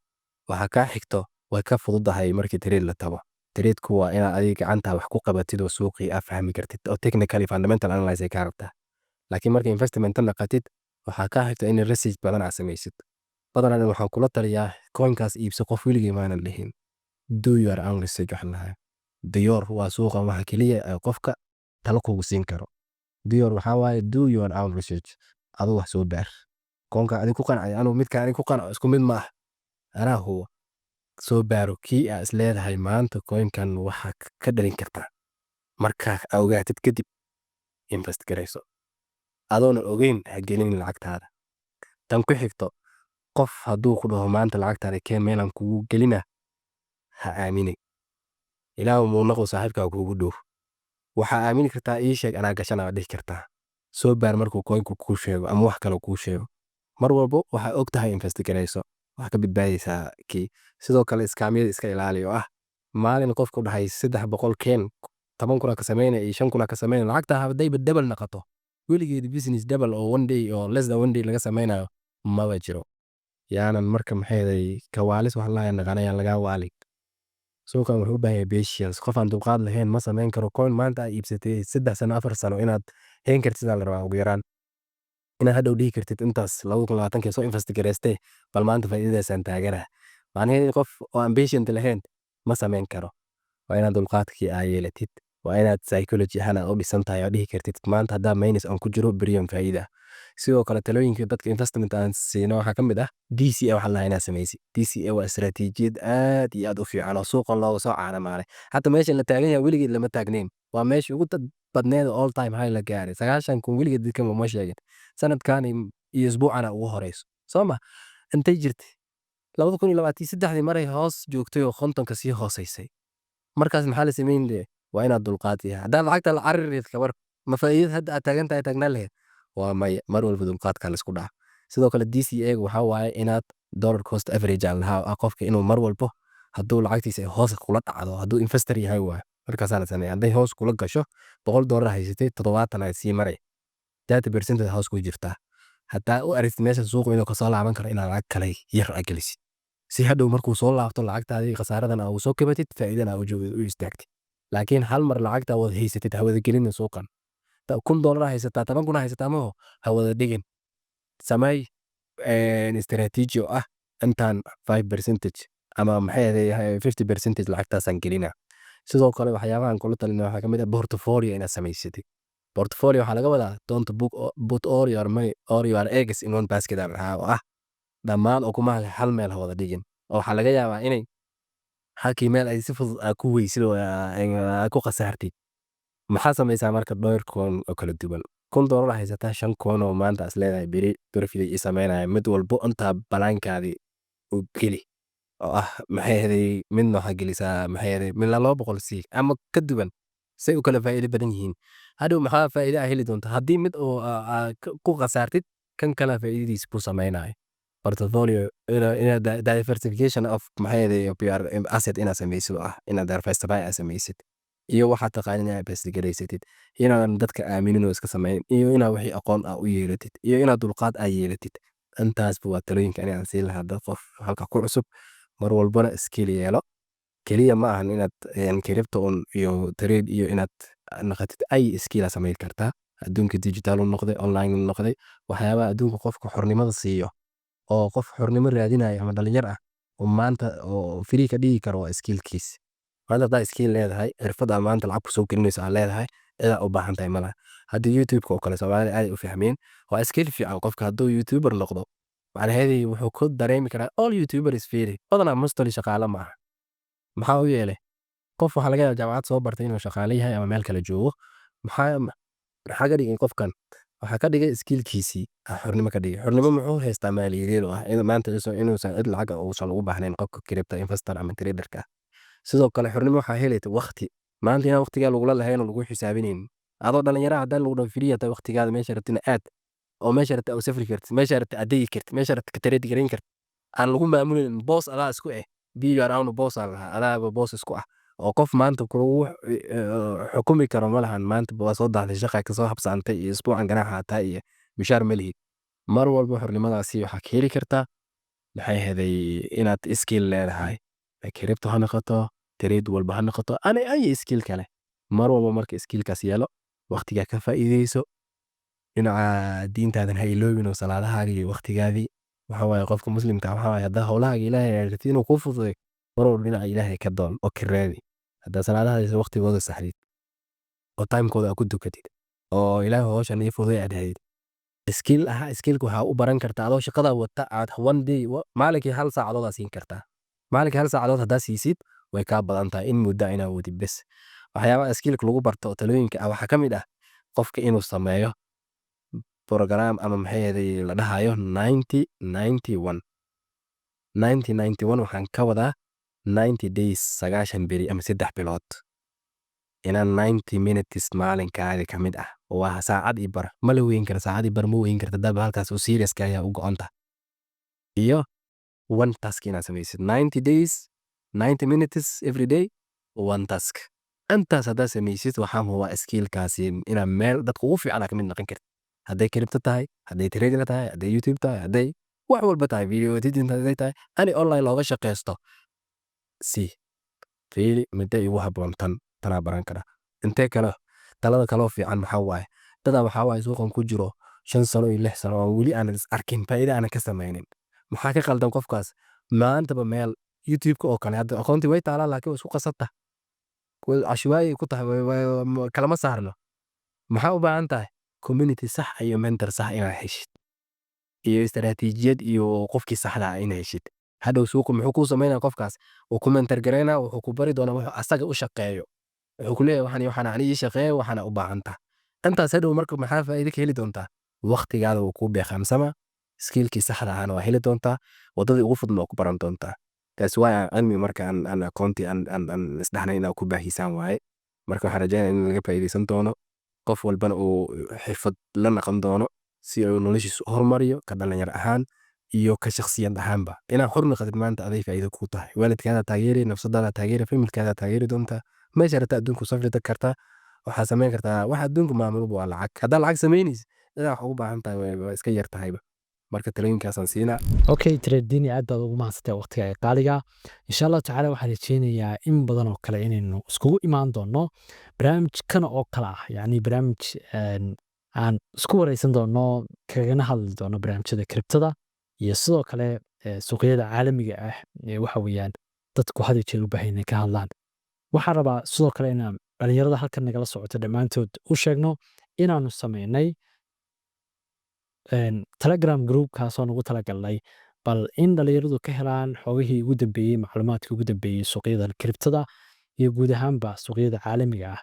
Speaker 2: waxaa kaa xigto way ka fududahay markii trade la tago. Tradeku waa inaad adiga gacanta wax ku qabatid oo suuqii aad fahmi kartid oo technically fundamental analysis ay kaa rabtaa. Laakiin marka investment naqatid, waxaa kaa xigta in research badan aad samaysid. Badanaa waxaan kula taliyaa coinkaas iibso qof weligii maanan dhihin. Do your own research waxaan lahaa. Diyor waa suuqan waxa keliya ee qofka talo kugu siin karo. Diyor waxaa waaye do your own research. Aduu wax soo baar. Coinka adiga ku qancay, anuu midka aniga ku qanco isku mid ma ah. Anaa hubo soo baaro kii aa is leedahay maanta coinkan waxaa ka dhalin kartaa. Markaa ogaatid kadib, invest garayso. Adoona ogeyn ha gelin lacagtaada. Tan ku xigto, qof hadduu ku dhaho maanta lacagtaada keen, meelaan kugu gelina, ha aaminin. Ilaahu muu naqo saaxiibkaa kuugu dhow. Waxaa aamini kartaa ii sheeg, anaa gashana waa dhihi kartaa. Soo baar markuu coinku kuu sheego ama wax kale kuu sheego. Mar walbo waxaa og tahay invest garayso, waxaa ka badbaadaysaa kii. Sidoo kale scamyada iska ilaali oo ah maalin qofku dhahay 300 keen, 10,000 ka sameynaya iyo 5,000 ka sameynaya. Lacagta haddayba double noqoto, weligeed business double oo one day oo less than one day laga sameynayo maba jiro. Yaanan marka maxay kawaalis wax laa naqaan ayaan lagaa waalin. Suuqan wuxuu u baahan yahay patience. Qof aan dulqaad lahayn ma sameyn karo. Coin maanta aad iibsatay, 3 sano, 4 sano inaad hayn kartid aa la rabaa ugu yaraan. Inaad hadhow dhihi kartid intaas 2020kii soo invest gareystay, bal maanta faa'iidadaasaan taaganahay. Macnaheedu qof oo aan patient lahayn ma sameyn karo. Waa inaad dulqaadkii aa yeelatid. Waa inaad psychology ahaan aad u dhisan tahay oo dhihi kartid maanta haddaa minus aan ku jiro, beriyan faa'iida. Sidoo kale talooyinka dadka investment aan siino waxaa ka mid ah DCA waxaa la dhahaa inaad samaysid. DCA waa istaraatiijiyad aad iyo aad u fiican oo suuqan looga soo caanamaalay. Hata meeshan la taagan yahay weligeed lama taagnayn. Waa meeshii ugu dad badneed oo all time high la gaaray. 90,000 weligeed dadka ma sheegin. Sanadkan iyo isbuucana ugu horeyso soo ma intay jirtay 2023dii maray hoos joogtay oo 50ka sii hooseysay. Markaas maxaa la samayn lahaa? Waa inaad dulqaad yahay. Haddaad lacagta la carari lahayd, kabar ma faa'iidada hadda aad taagan tahay taagnaan lahayd? Waa maya. Mar walba dulqaadka la isku dhaca. Sidoo kale DCA waxaa waaye inaad dollar cost average aan lahaa, ah qofka inuu mar walbo hadduu lacagtiisa ay hoos kula dhacdo, hadduu investor yahay waaye markaasaa la sameeya. Hadday hoos kula gasho, $100 haysatay, 70 ay sii maray, 30% hoos ku jirtaa. Haddaa u aragtid meesha suuqu inuu kasoo laaban karo, inaad lacag kale yar aa gelisid si hadhow markuu soo laabto lacagtaadii khasaaradan aa ugu soo kabatid, faa'iidana aa u istaagtid. Laakiin hal mar lacagta wada haysatid ha wada gelinin suuqan. $1,000 haysataa, 10,000 haysataa, maho ha wada dhigin. Samey istaraatiiji oo ah intaan 5% ama maxay ahayd 50% lacagtaasaan gelina. Sidoo kale waxyaabahan kula talina waxaa kamid ah portfolio inaad samaysatid. Portfolio waxaa laga wadaa don't put all your money or your eggs in one basket aa lahaa, oo ah dhammaan ukumaha hal meel ha wada dhigin, oo waxaa laga yaabaa inay halkii meel ay si fudud aa ku weysid oo aa ku khasaartid. Maxaa samaysaa marka? Dhowr coin oo kala duwan, $1,000 haysataa, shan coin oo maanta is leedahay beri profit ii sameynaya, mid walbo intaa balaankaadii u geli oo ah maxay ahayd midna waxaa gelisaa maxay ahayd midna 200 sii ama ka duwan say u kala faa'iido badan yihiin. Hadhow maxaa faa'iido aa heli doonta? Haddii mid oo aa ku khasaartid, kan kale faa'iidadiisa ku sameynayo. Portfolio inaad diversification of maxay ahayd your asset inaad samaysid, oo ah inaad diversify aad samaysid, iyo waxaad taqaanin inaad invest garaysatid, inaadan dadka aaminin oo iska samaynin, iyo inaad wixii aqoon ah u yeelatid, iyo inaad dulqaad aa yeelatid. Intaasba waa talooyinka ani aan siin lahaa dad qof halka ku cusub. Mar walbana skill yeelo. Keliya ma ahan inaad crypto un iyo trade iyo inaad Naqatid ay skill aa samayn kartaa. Adduunka digital u noqday, online u noqday. Waxyaabaha adduunka qofka xornimada siiyo oo qof xornimo raadinayo ama dhalinyar ah oo maanta oo free ka dhigi karo waa skillkiis. Maanta haddaa skill leedahay, xirfad aa maanta lacag kusoo gelinayso aa leedahay, cidaa u baahan tahay malaha. Hadda YouTube oo kale Soomaalida aad ay u fahmeen, waa skill fiican. Qofka hadduu YouTuber noqdo, macnaheedu wuxuu ku dareemi karaa all YouTubers fiiri badanaa mostly shaqaale ma aha. Maxaa u yeelay? Qof waxaa laga yaabaa jaamacad soo bartay inuu shaqaale yahay ama meel kale joogo. Maxaa ka dhigay qofkan? Waxaa ka dhigay skillkiisii aa xornimo ka dhigay. Xornimo muxuu haystaa maaliyadeed oo ah in maanta inuusan cid lacag uusan ugu baahnayn qofka crypto investor ama traderka ah. Sidoo kale xornimo waxaa helayta waqti maanta inaan waqtigaa lagula lahayn oo lagu xisaabinaynin adoo dhalinyaro. Haddaan lagu dhaho free hataa waqtigaada, meesha rabtina aad oo meesha rabta u safri kartid, meesha rabta aad degi kartid, meesha rabta ka trade gareyn kartid, aan lagu maamulin boss, adaa isku eh, be your own boss aa lahaa, adaaba boss isku ah oo qof maanta kugu xukumi karo ma lahan. Maanta waa soo dahday, shaqa kasoo habsaantay iyo isbuucan ganaaxa hataa iyo mishaar ma lihid. Mar walba xornimadaasi waxaa ka heli kartaa, maxay ahaday, inaad skill leedahay, crypto ha noqoto, trade walba ha noqoto, ani ay skill kale. Mar walba marka skillkaas yeelo, waqtigaa ka faa'iideyso. Dhinaca diintaadan ha iloobin oo salaadahaaga iyo waqtigaadii. Waxa waaye qofka muslimka, waxaa waaye haddaa howlahaaga Ilaahay aad rabtid inuu kuu fududeeyo, mar walba dhinaca Ilaahay ka doon oo ka raadi. Haddaa salaadahaada waqtigooda saxdid oo timekooda aad ku dukatid oo Ilaahay howshan ii fududeey aad dhahdid, skill ahaa skillka waxaa u baran kartaa adoo shaqada wata. Aad one day, maalinkii hal saacadood aa siin kartaa. Maalinkii hal saacadood haddaa siisid, way kaa badan tahay in muddo inaa wadid bes. Waxyaabaha skillka lagu barto oo talooyinka ah waxaa ka mid ah qofka inuu sameeyo program ama maxay ahaday la dhahayo 90 91. 90 91 waxaan ka wadaa 90 days, 90 beri ama 3 bilood, inaan 90 minutes maalinkaadi ka mid ah. Waa saacad iyo bar, ma la weyn kara. Saacad iyo bar ma weyn karta hadaba halkaas oo seriouska ayaa u go'onta iyo one task inaad samaysid. 90 days, 90 minutes every day, one task. Intaas haddaad samaysid, waxaan hubaa skillkaasi inaad meel dadka ugu fiican aa ka mid noqon kartid, hadday crypto tahay, hadday trading tahay, hadday YouTube tahay, hadday wax walba tahay, video editing hadday tahay, ani online looga shaqeysto. Si fiiri midda igu habboon, tan tanaa baran kara intee kale. Talada kaloo fiican maxaa waaye? Dadaa waxaa waaye suuqan ku jiro 5 sano iyo 6 sano oo weli aanan is arkin faa'iido aanan ka samaynin. Maxaa ka qaldan qofkaas? Maantaba meel YouTube-ka oo kale hadda aqoontii way taalaa, laakiin way isku qasabta, cashwaayay ku tahay, kalama saarno. Maxaa u baahan tahay? Community sax iyo mentor sax inaad heshid iyo istaraatiijiyad iyo qofkii saxda ah inaad heshid. Hadhow suuqu muxuu kuu samaynaya? Qofkaas wuu ku mentor garaynaa, wuxuu ku bari doonaa wuxuu asaga u shaqeeyo. Wuxuu ku leeyahay waxaan iyo waxaan ani ii shaqeeyo, waxaana u baahan tahay intaas. Hadhow marka maxaa faa'iido ka heli doontaa? Waqtigaada wuu kuu beeqaamsama, skillkii saxda ahana waa heli doontaa, wadadii ugu fududna waa ku baran doontaa. Taasi waa aan cilmi marka aan aqoontii aan isdhahnay inaad ku baahisaan waaye. Marka waxaan rajeynaya in laga faa'iideysan doono, qof walbana uu xirfad la naqon doono si uu noloshiisa u horumariyo, ka dhalinyar ahaan iyo ka shakhsiyad ahaanba. Inaad xor noqotid maanta aday faa'iido kuu tahay. Waalidkaada taageeri, nafsadaada taageeri, familkaada taageeri doontaa, meesha rabta adduunka u safri kartaa, waxaa samayn kartaa. Waxa adduunka maamuluba waa lacag. Haddaa lacag samaynaysid, cidaa wax ugu baahan tahay waa iska yar tahayba. Marka talooyinkaasaan siinaa.
Speaker 1: Okay, Tradini, aad baad ugu mahadsantahay waqtiga qaaliga. Insha Allahu tacaala waxaan rajeynayaa in badan oo kale inaynu iskugu imaan doono barnaamij kan oo kale ah, yacni barnaamij aan isku wareysan doono, kagana hadli doono barnaamijyada cryptoda iyo sidoo kale suuqyada caalamiga ah ee waxa weeyaan dadku had iyo jeer u baahan inay ka hadlaan. Waxaan rabaa sidoo kale inaan dhalinyarada halkan nagala socoto dhammaantood u sheegno inaanu sameynay Telegram group, kaasoo nagu talagalnay bal in dhalinyaradu ka helaan xogihii ugu dambeeyey, macluumaadkii ugu dambeeyey suuqyada cryptoda iyo guud ahaanba suuqyada caalamiga ah,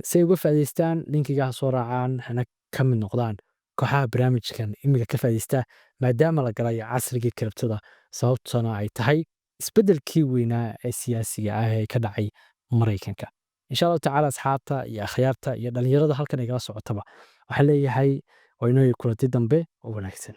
Speaker 1: si ay uga faa'iidaystaan. Linkiga ha soo raacaan, hana ka mid noqdaan kooxaha barnaamijkan imiga ka faa'iidaysta, maadaama la galay casrigii cryptoda, sababtuna ay tahay isbeddelkii weynaa ee siyaasiga ah ee ka dhacay Maraykanka. Insha Allahu tacaala, asxaabta iyo akhyaarta iyo dhalinyarada halkan igala socotaba waxaan leeyahay waa inoo kulanti dambe oo wanaagsan.